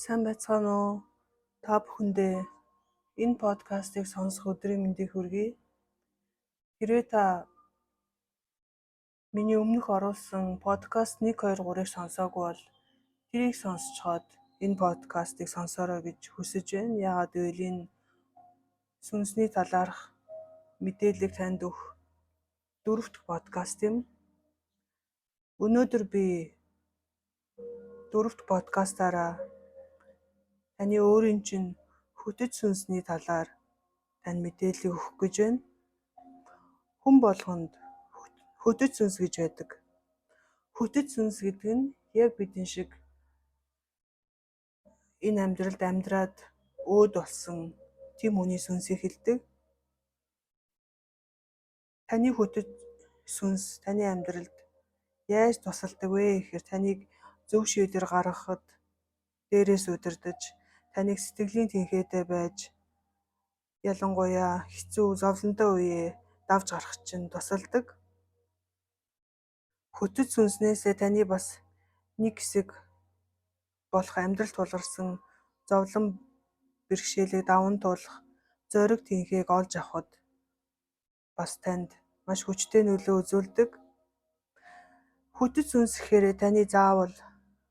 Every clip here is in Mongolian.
Сайн байцгаана уу? Та бүхэндээ энэ подкастыг сонсох өдрийн мэндийг хүргэе. Хэрвээ та миний өмнөх оруулсан подкаст 1 2 3-ыг сонсоогүй бол тэрийг сонсцоход энэ подкастыг сонсоорой гэж хүсэж байна. Яагаад гэвэл энэ сүнсний талаарх мэдээллийг танд өгөх дөрөв дэх подкаст юм. Өнөөдөр би дөрөв дэх подкастаараа таны өөрийн чинь хөтөч сүнсний талаар танд мэдээлэл өгөх гэж байна. Хүн болгонд хөтөч сүнс гэж байдаг. Хөтөч сүнс гэдэг нь яг бидний шиг энэ амьдралд амьдраад өөд болсон тийм хүний сүнсийг хэлдэг. Таны хөтөч сүнс таны амьдралд яаж тусалдаг вэ гэхээр таныг зөв шийдвэр гаргахад дээрээс удирдах, таныг сэтгэлийн тэнхээтэй байж ялангуяа хэцүү зовлонтой үеэ давж гарах чинь тусалдаг. Хөтөч сүнснээсээ таны бас нэг хэсэг болох амьдрал тулгарсан зовлон бэрхшээлийг даван туулах зориг тэнхээг олж авахад бас танд маш хүчтэй нөлөө үзүүлдэг. Хөтөч сүнс гэхээр таны заавал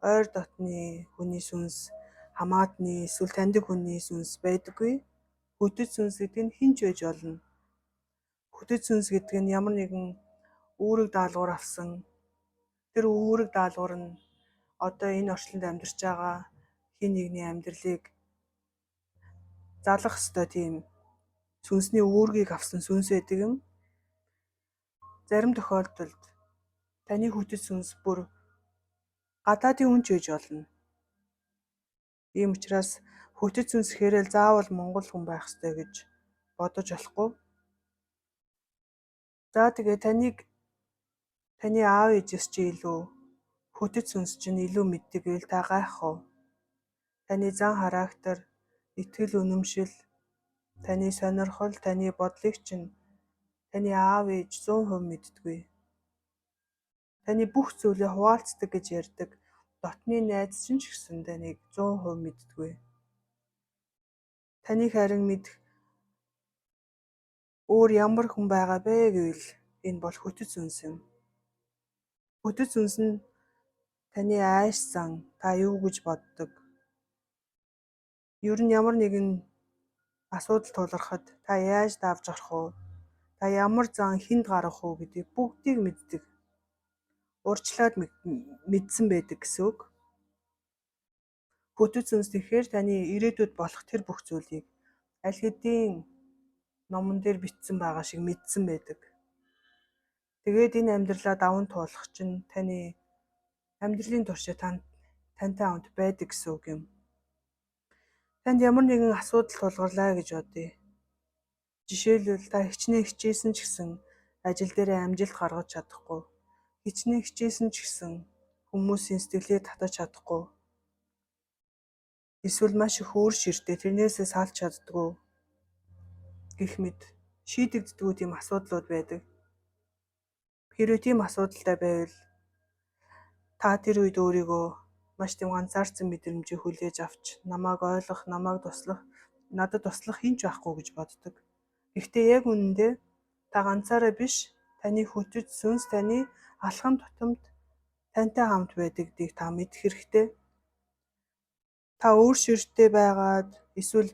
ойр дотны хүний сүнс, хамаатны эсвэл таньдаг хүний сүнс байдаггүй. Хөтөч сүнс гэдэг нь хэн ч байж болно. Хөтөч сүнс гэдэг нь ямар нэгэн үүрэг даалгавар авсан. Тэр үүрэг даалгавар нь одоо энэ орчлонд амьдарч байгаа хэн нэгний амьдралыг залгах ёстой тийм сүнсний үүргийг авсан сүнс байдаг юм. Зарим тохиолдолд таны хөтөч сүнс бүр гадаадын хүн ч байж болно. Ийм учраас хөтөч сүнс гэхээр л заавал монгол хүн байх ёстой гэж бодож болохгүй. За тэгээ таныг таны аав ээжээс чи илүү хөтөч сүнс чинь илүү мэддэг гэвэл та гайхах уу? Таны зан характер, итгэл үнэмшил, таны сонирхол, таны бодлыг чинь таны аав ээж 100% мэддэггүй. Таны бүх зүйлээ хуваалцдаг гэж ярьдаг дотны найз чинь ч гэсэн таныг 100% мэддэггүй. Таныг харин мэдэх өөр ямар хүн байгаа бэ гэвэл энэ бол хөтөч сүнс юм. Хөтөч сүнс нь таны ааш зан, та юу гэж боддог? Ер нь ямар нэгэн асуудал тулгархад та яаж давж гарах вэ? Та ямар зан хэнд гаргах уу гэдгийг бүгдийг мэддэг. Урьдчилаад мэдсэн байдаг гэсэн үг. Хөтөч сүнс тэгэхээр таны ирээдүйд болох тэр бүх зүйлийг аль хэдийн номон дээр бичсэн байгаа шиг мэдсэн байдаг. Тэгээд энэ амьдралаа даван туулах чинь таны амьдралын туршид тантай хамт байдаг гэсэн үг юм. Танд ямар нэгэн асуудал тулгарлаа гэж бодъё. Жишээлбэл, та хичнээн хичээсэн ч гэсэн ажил дээрээ амжилт гаргаж чадахгүй. Хичнээн хичээсэн ч гэсэн хүмүүсийн сэтгэлээ татаж чадахгүй. Эсвэл маш их өөр ширтээ тэрнээсээ салж чаддаггүй гэх мэт шийдэгддэггүй тийм асуудлууд байдаг. Хэрвээ тийм асуудалтай байвал та тэр үед өөрийгөө маш тийм ганцаардсан мэдрэмжийг хүлээж авч намайг ойлгох, намайг туслах, надад туслах хэн ч байхгүй гэж боддог. Гэхдээ яг үнэндээ та ганцаараа биш, таны хөтөч сүнс таны алхам тутамд тантай хамт байдагдгийг та мэдэх хэрэгтэй. Та өөр ширтээ байгаад эсвэл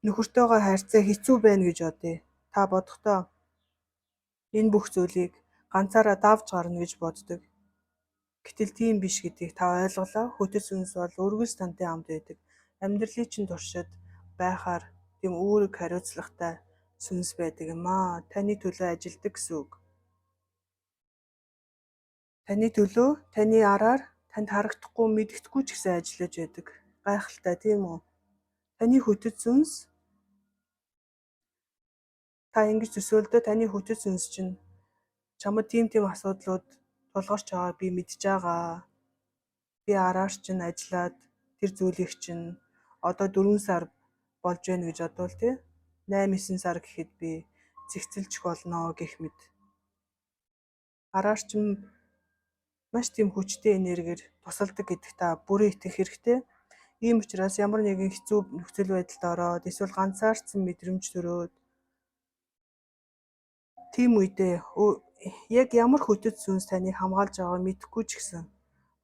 нөхөртөөгөө харьцаа хэцүү байна гэж бодъё. Та бодохдоо энэ бүх зүйлийг ганцаараа давж гарна гэж боддог. Гэтэл тийм биш гэдгийг та ойлголоо. Хөтөч сүнс бол өргөс тантай хамт байдаг. Амьдралын чинь туршид байхаар тийм үүрэг хариуцлагатай сүнс байдаг юм аа. Таны төлөө ажилладаг гэсэн үг. Таны төлөө, таны араар танд харагдахгүй, мэдэгдэхгүй ч гэсэн ажиллаж байдаг. Гайхалтай, тийм үү? Таны хөтөч сүнс та ингэж төсөөлдөө, таны хөтөч сүнс чинь чамд тийм тийм асуудлууд тулгарч байгааг би мэдж байгаа. Би араар чинь ажиллаад тэр зүйлийг чинь одоо 4 сар болж байна гэж бодвол тий 8 9 сар гэхэд би зэгцэлчих болно гэх мэт. Араар чинь маш тийм хүчтэй энергиэр тусалдаг гэдэгт та бүрэн итгэх хэрэгтэй. Ийм учраас ямар нэгэн хэцүү нөхцөл байдалд ороод эсвэл ганцаардсан мэдрэмж төрөөд тийм үедээ яг ямар хөтөч сүнс таныг хамгаалж байгааг мэдэхгүй ч гэсэн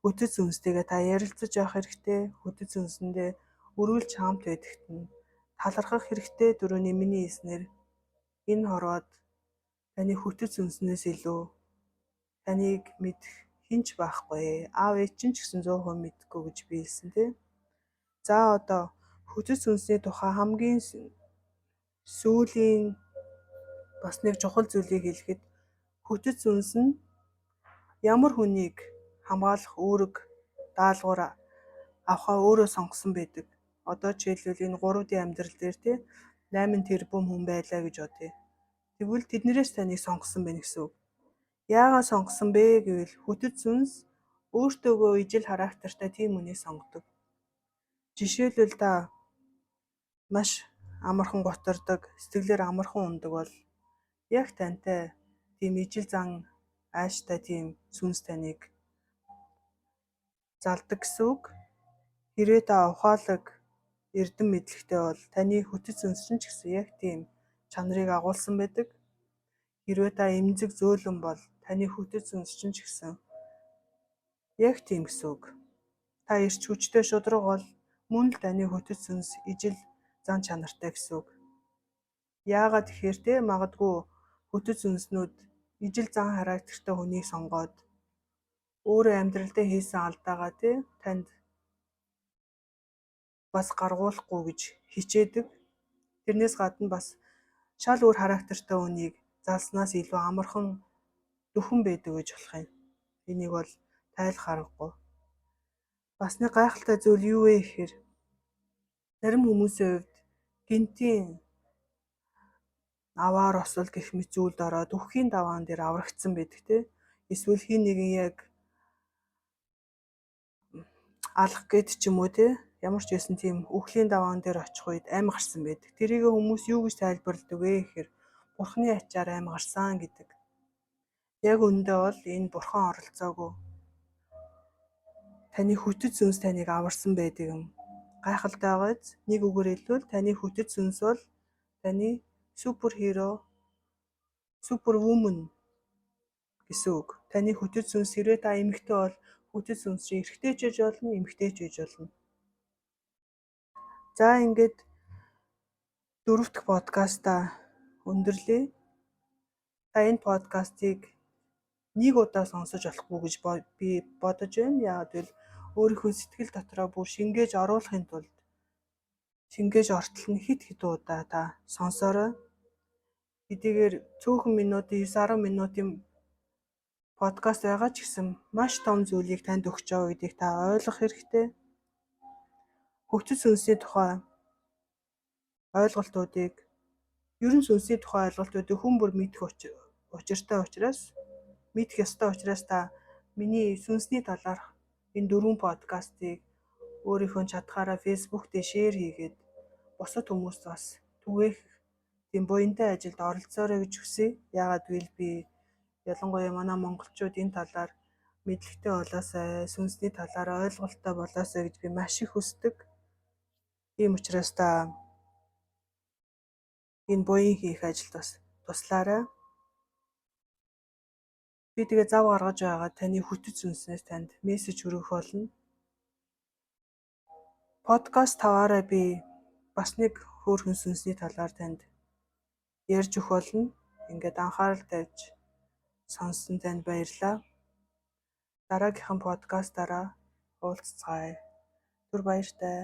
хөтөч сүнстэйгээ та ярилцаж явах хэрэгтэй. Хөтөч сүнсэндээ үргэлж хамт байдагт нь талархах хэрэгтэй. Түрүүний миний хэлснээр энэ хорвоод таны хөтөч сүнснээс илүү таныг мэдэх хэн ч байхгүй. Аав ээж чинь ч гэсэн 100% мэдэхгүй гэж би хэлсэн, тий. За, одоо хөтөч сүнсний тухай хамгийн сүүлийн бас нэг чухал зүйлийг хэлэхэд хөтөч сүнс нь ямар хүнийг хамгаалах үүрэг даалгавар авахаа өөрөө сонгосон байдаг. Одоо жишээлбэл, энэ 3D амьдрал дээр, тий, 8 тэрбум хүн байлаа гэж бодъё. Тэгвэл тэднэрээс таныг сонгосон байна гэсэн үг. Яагаад сонгосон бэ гэвэл хөтөч сүнс өөртөөгөө ижил характертай тийм хүнийг сонгодог. Жишээлбэл, та маш амархан гутардаг, сэтгэлээр амархан унадаг бол яг тантай тийм ижил зан ааштай тийм сүнс таныг залдаг гэсэн үг. Хэрвээ та ухаалаг, эрдэм мэдлэгтэй бол таны хөтөч сүнс чинь ч гэсэн яг тийм чанарыг агуулсан байдаг. Хэрвээ та эмзэг, зөөлөн бол таны хөтөч сүнс чинь ч гэсэн яг тийм гэсэн үг. Та эрч хүчтэй, шударга бол мөн л таны хөтөч сүнс ижил зан чанартай гэсэн үг. Яагаад тэгэхээр те магадгүй хөтөч сүнснүүд ижил зан характертай хүнийг сонгоод өөрөө амьдралдаа хийсэн алдаагаа, те, танд бас гаргуулахгүй гэж хичээдэг. Тэрнээс гадна бас шал өөр характертай хүнийг залснаас илүү амархан дөхөм байдаг гэж болох юм. Энийг бол тайлах аргагүй. Бас нэг гайхалтай зүйл юу вэ гэхээр зарим хүмүүсийн хувьд гэнэтийн аваар осол гэх мэт зүйлд ороод үхэхийн даваан дээр аврагдсан байдаг, те. Эсвэл хэн нэгэн яг алах гээд ч юм уу, те, ямар ч байсан тийм үхлийн даваан дээр очих үед амь гарсан байдаг. Тэрийг хүмүүс юу гэж тайлбарладаг вэ гэхээр бурхны ачаар амь гарсан гэдэг. Яг үнэндээ бол энэ бурхан оролцоогүй. Таны хөтөч сүнс таныг аварсан байдаг юм. Гайхалтай байгааз нэг үгээр хэлбэл, таны хөтөч сүнс бол таны super hero, super woman гэсэн үг. Таны хөтөч сүнс, хэрвээ та эмэгтэй бол хөтөч сүнс чинь эрэгтэй ч байж болно, эмэгтэй ч байж болно. За, ингээд дөрөв дэх подкастаа өндөрлөе. Та энэ подкастыг нэг удаа сонсож болохгүй гэж би бодож байна. Яагаад гэвэл өөрийнхөө сэтгэл дотроо бүр шингээж оруулахын тулд шингээж ортол нь хэд хэдэн удаа та сонсоорой. Хэдийгээр цөөхөн минутын, 9 10 минутын подкаст байгаа ч гэсэн маш том зүйлийг танд өгч байгаа гэдгийг та ойлгох хэрэгтэй. Хөтөч сүнсний тухай ойлголтуудыг, ер нь сүнсний тухай ойлголтуудыг хүн бүр мэдэх учиртай учраас, мэдэх ёстой учраас та миний сүнсний талаарх энэ дөрвөн подкастыг өөрийнхөө чадхаараа Facebook дээр share хийгээд бусад хүмүүст бас түгээх тийм буянтай ажилд оролцоорой гэж хүсье. Яагаад гэвэл би ялангуяа манай монголчууд энэ талаар мэдлэгтэй болоосай, сүнсний талаар ойлголттой болоосай гэж би маш их хүсдэг. Тийм учраас та энэ буян хийх ажилд бас туслаарай. Би тэгээ зав гаргаж байгаа таны хөтөч сүнснээс танд мессеж хүргэх болно. Подкаст таваараа би бас нэг хөөрхөн сүнсний талаар танд ярьж өгөх болно. Ингээд анхаарал тавьж сонссон танд баярлалаа. Дараагийнхын подкастаараа уулзацгаая. Түр баяртай.